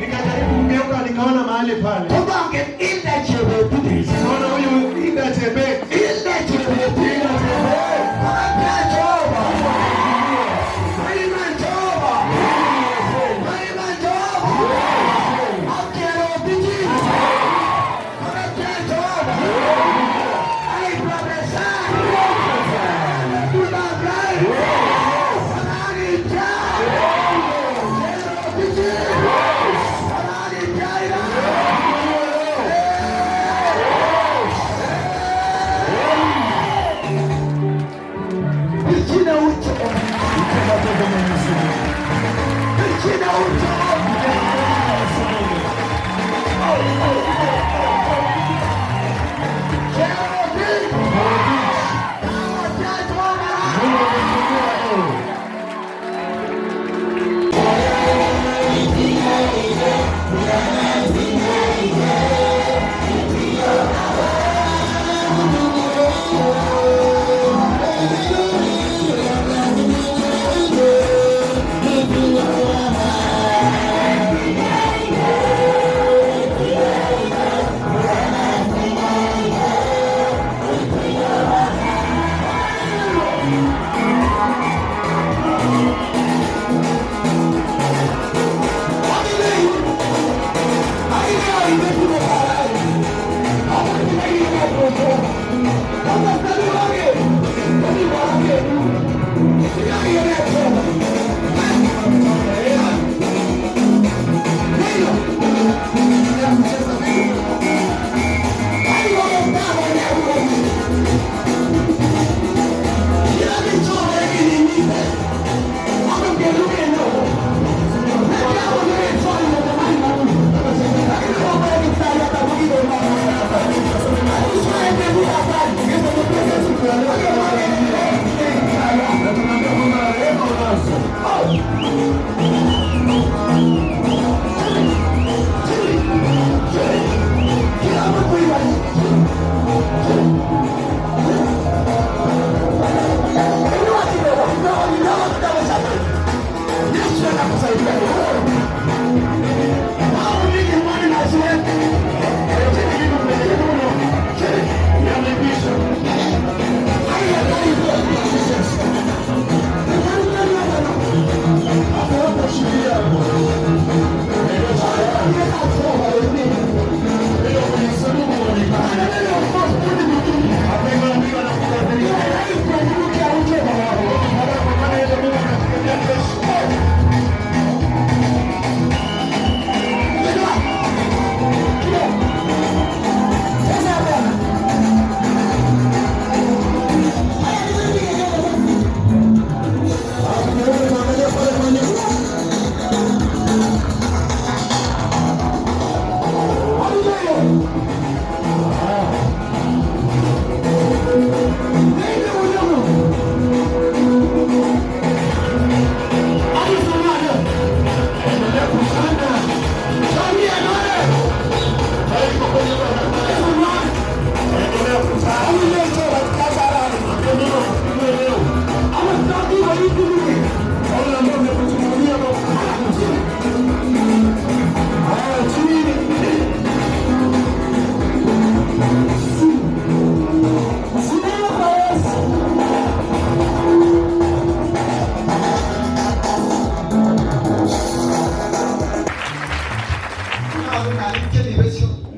Nikajaribu kugeuka, nikaona mahali pale. Nikaona huyu Ida Chebet. Hilda Chebet. Ida Chebet. Jehova. Jehova.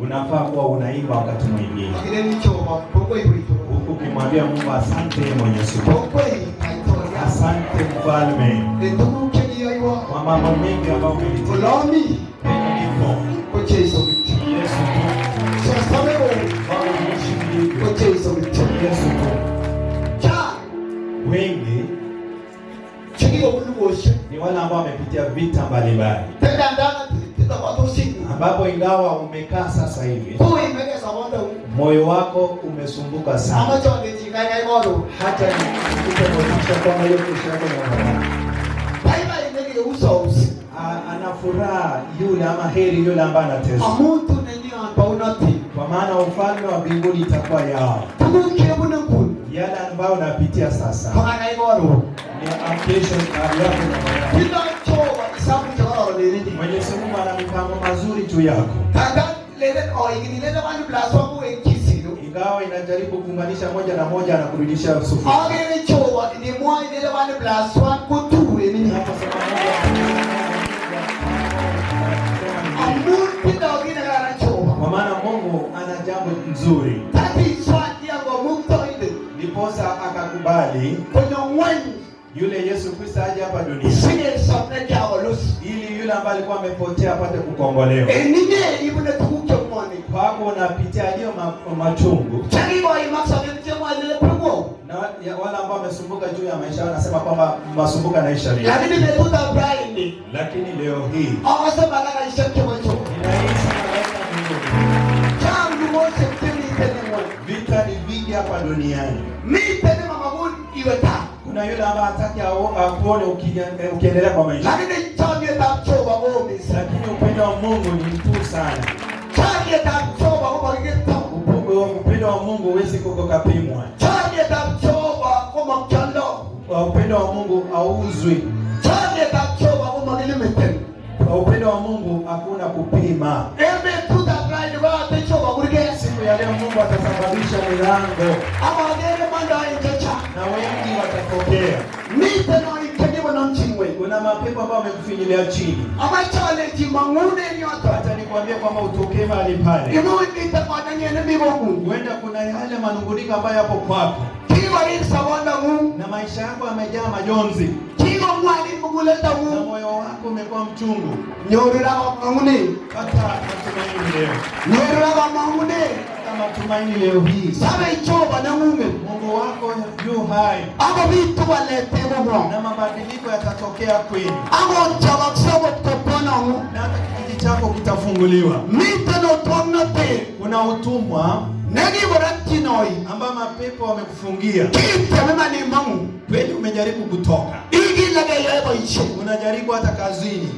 Unafaa kuwa unaimba wakati mwingine huku ukimwambia Mungu asante Mwenyezi Mungu, asante Mfalme kwa mambo mengi ambayo umenitendea. Nipo Yesu tu, Yesu tu. Wengi ni wale ambao wamepitia vita mbalimbali, ambapo ingawa umekaa sasa hivi moyo wako umesumbuka sana, hata nikupe motisha kwamba hiyo kesho yako ni afadhali. Ana furaha yule ama heri yule ambaye anateswa, kwa maana ufalme wa mbinguni itakuwa yao. Yale ambayo unapitia sasa ni kesho yako na Mwenyezi Mungu ana mipango mazuri juu yako. Ingawa inajaribu kuunganisha moja na moja na kurudisha sufuri. Unaposema moja, kwa maana Mungu ana jambo nzuri. Ndiposa akakubali yule Yesu Kristo aje hapa duniani ili yule ambaye alikuwa amepotea apate kukombolewa. Kwako unapitia hiyo machungu na wale ambao wamesumbuka juu ya maisha wanasema kwamba masumbuka naisha leo, lakini leo hii ninaishi malaika mbinguni. Vita ni vingi hapa duniani. Kuna yule ambaye hataki akuone ukiendelea kwa maisha, lakini upendo wa Mungu ni mkuu sana. Upendo wa Mungu huwezi kukapimwa. Upendo wa Mungu hauuzwi. Upendo wa Mungu hakuna kupima. Siku ya leo Mungu atasababisha milango na wengi watapokea. Kuna mapepo ambayo wamekufinyilia chini. Hata nikwambie kwamba utokee mahali pale. Huenda kuna yale manunguniko ambayo yapo kwako na maisha yako yamejaa majonzi na moyo wako umekuwa mchungu. Pata matumaini leo. Pata matumaini leo hii. Mungu wako yu hai na mabadiliko yatatokea kweli, na hata kijiji chako kitafunguliwa. Kuna utumwa ambao mapepo wamekufungia. Kweli umejaribu kutoka, unajaribu hata kazini,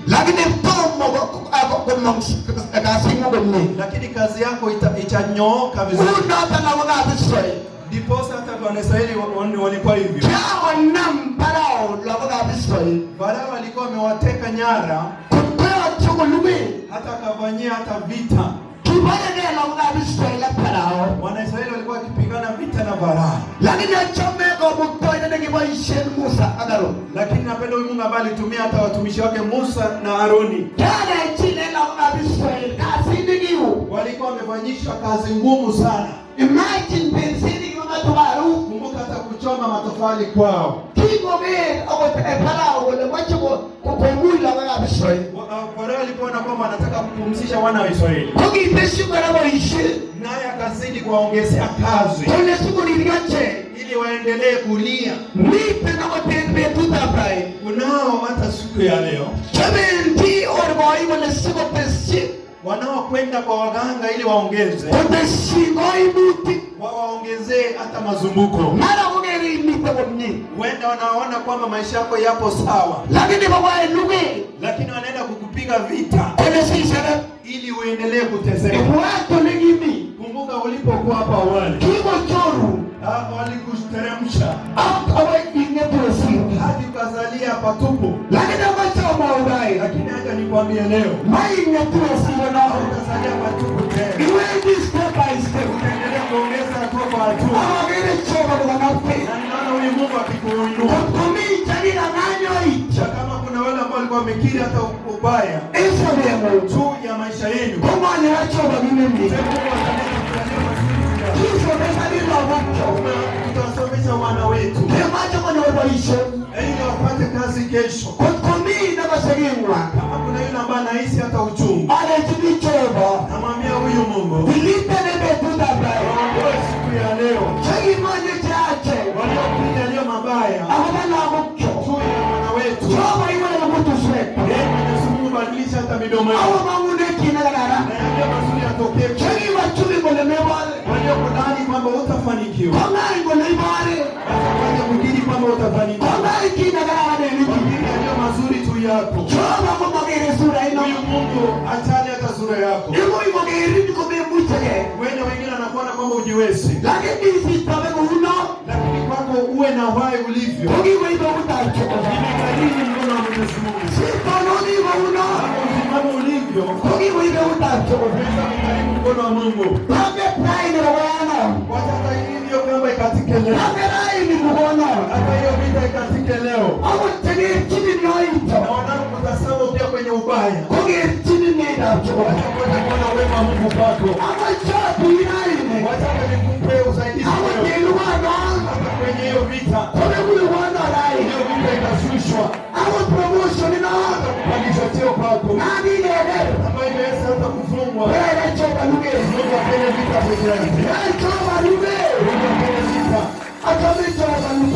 lakini kazi yako itanyooka vizuri. Ndiposa hata Waisraeli walikuwa hivyo. Farao alikuwa amewateka nyara, hata akafanyia hata vita. Wanaisraeli walikuwa wakipigana vita na Farao, lakini napenda huyu Mungu ambaye alitumia hata watumishi wake Musa na Aroni. Walikuwa wamefanyishwa kazi ngumu sana. Kumbuka hata kuchoma matofali kwao. Farao alipoona kwamba anataka kupumzisha wana wa Israeli, naye akazidi kuwaongezea kazi ili waendelee kulia. Kunao hata siku ya leo wanaokwenda kwa waganga ili waongeze, wawaongezee hata mazunguko. Huenda wanaona kwamba maisha yako yapo sawa, lakini wanaenda kukupiga vita ili uendelee kuteseka. Kumbuka ulipokuwa hapo awali, walikuteremsha hadi ukazalia patupu. Lakini acha nikwambie leo, utazalia patupu tena. Utaendelea kuongeza hatua kwa hatua, na ninaona huyu Mungu akikuinua. Kama kuna wale ambao walikuwa wamekiri hata ubaya juu ya maisha yenu, tutawasomesha wana wetu ili wapate kazi kesho. Kama kuna yule ambaye anahisi hata uchungu, namwambia huyu Mungu aondoe siku ya leo waliopiga yaliyo mabaya juu ya wana wetu. Ee Mwenyezi Mungu, badilisha hata midomo yao na yaliyo mazuri yatokee waliokudhani kwamba utafanikiwa, basi kukiri kwamba utafanikiwa. Wakiri yaliyo mazuri juu yako. Huyu Mungu achane hata sura yako. Wengine wengine wanakuona kwamba ujiwezi, lakini kwako uwe na uhai ulivyo. Nimekariri mkono wa Mwenyezi Mungu. Tunaweza kukaribu mkono wa Mungu. Wacha hata hiyo kamba ikatike leo. Hata hiyo vita ikatike leo. Na wanapotazama pia kwenye ubaya, wacha kuweza kuona wema wa Mungu kwako. Wacha nikupe usaidizi leo. Hata kwenye hiyo vita, hiyo vita itashushwa. Hata kupandishwa cheo kwako, ambayo imeweza hata kufungwa. Mungu apende vita peke yake. Mungu apende vita.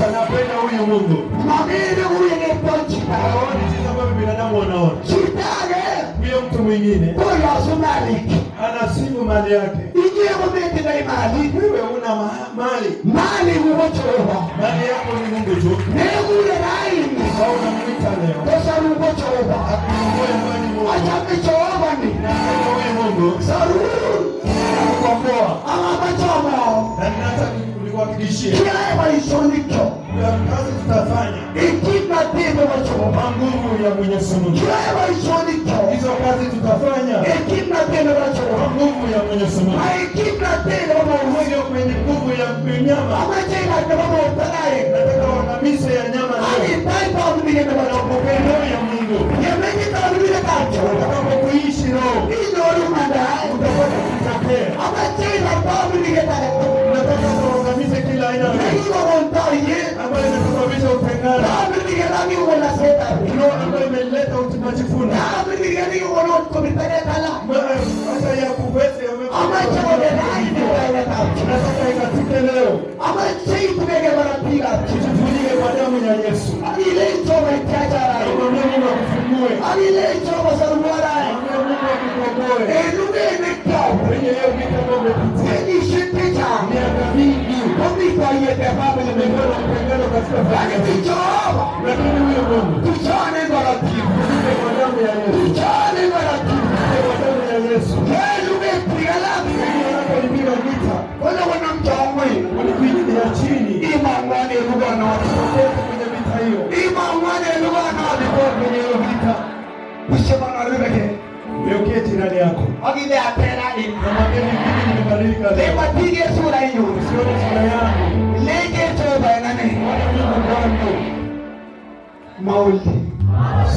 Anapenda huyu Mungu. Haoni jinsi ambavyo binadamu wanaona. Huyo mtu mwingine anasibu mali yake. Wewe una mali. Mali kukochoba. Mali yako ni Mungu tu. Nekule raini. Au unamuita leo. Kosarukochoba. Akuongoe ambaye ni Mungu. Achakichoba ni. Na huyu Mungu Saru. anakukomboa. Amabachomo. Na ninataka nikuhakikishie Kila baishonikyo. kuna kazi tutafanya Ikimnatebe bachoba. kwa nguvu ya Mwenyezi Mungu. Kila baishonikyo. Hizo kazi tutafanya Ikimnatebe kwa bachoba. nguvu ya Mwenyezi Mungu, Aikimnatebe bachoba. sio kwenye nguvu ya nyama. Amachela bachoba. Nataka uangamize ya nyama leo Ani taifa mbili na bachoba. upokee roho ya Mungu. Yemenyi tawile kacho. Utakapokuishi roho Inoru mandai. utapata kutokea. Amachela tawile kacho. Nataka uangamize kila aina ya roho ambayo imesababisha utengano, roho ambayo imeleta majivuno, hata ya kuweze. Nataka ikatike leo, tujifunike kwa damu ya Yesu. Mwambie Mungu akufungue, mwambie Mungu akukomboe kwenye hiyo vita ambayo umepitia miaka mingi. Imekuwa na utengano katika familia, lakini huyo Mungu Tuchane baratibu, tufunike kwa damu ya Yesu, tuchane baratibu. tufunike kwa damu ya Yesu. Yelu Wanapolipiga vita Wala wanamchongwe walikuingia chini, imangwane lugano popote kwenye vita hiyo, imangwane lugano alikuwa kwenye hiyo vita. ushemana rubeke Geukie jirani yako agile atera ni na mwambie, ni mimi nimebadilika leo. lebatige sura hiyo Usione sura yangu, lege toba nane ona Mungu wangu. mauli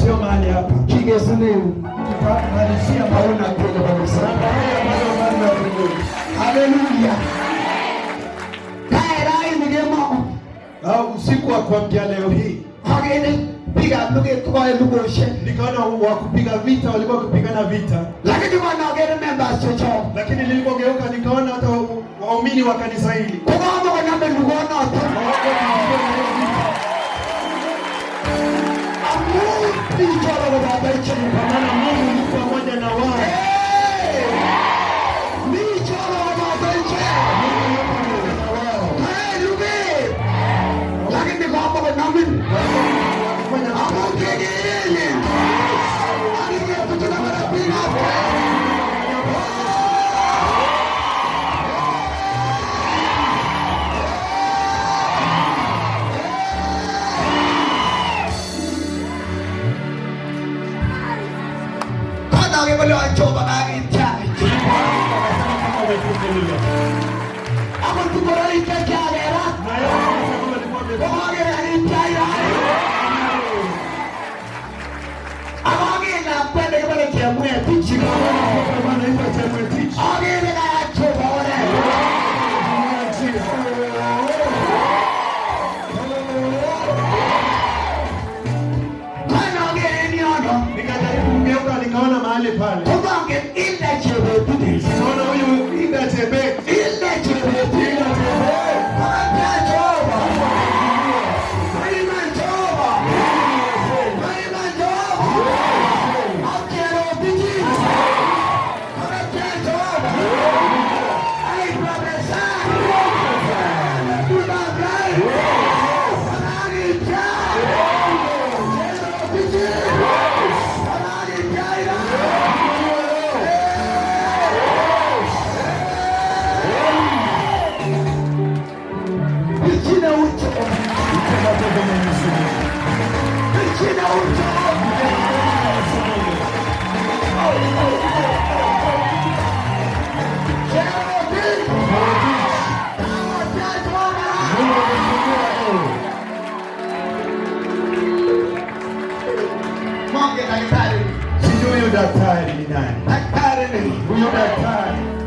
Sio mahali hapa, kige suneu tutamalizia mahali hauna tena kabisa. Angalia bado ufalme wa mbinguni. Haleluya kaerai nigemo Au usiku wa kuamkia leo hii agene piga luge tukae lugoshe nikaona wa kupiga vita walikuwa wakipigana vita, lakini wanagere members chocho lakini nilipogeuka nikaona hata waumini wa kanisa hili kugamba wanambe lugono hawako wakiingia na hiyo vita, amu pichoro baba ichini kwa maana Mungu yuko pamoja na wao. Mungu yuko pamoja na wao. Wakifanya wakasema kama wamefunguliwa. Na yeye akasema kama alikuwa amefunguliwa. Kwa maana anaitwa Chemwetich. Nikajaribu kugeuka nikaona mahali pale. Nikaona huyu Ida Chebet. Ida Chebet. Yeah. Huyu daktari ni nani? Daktari ni. Huyu daktari.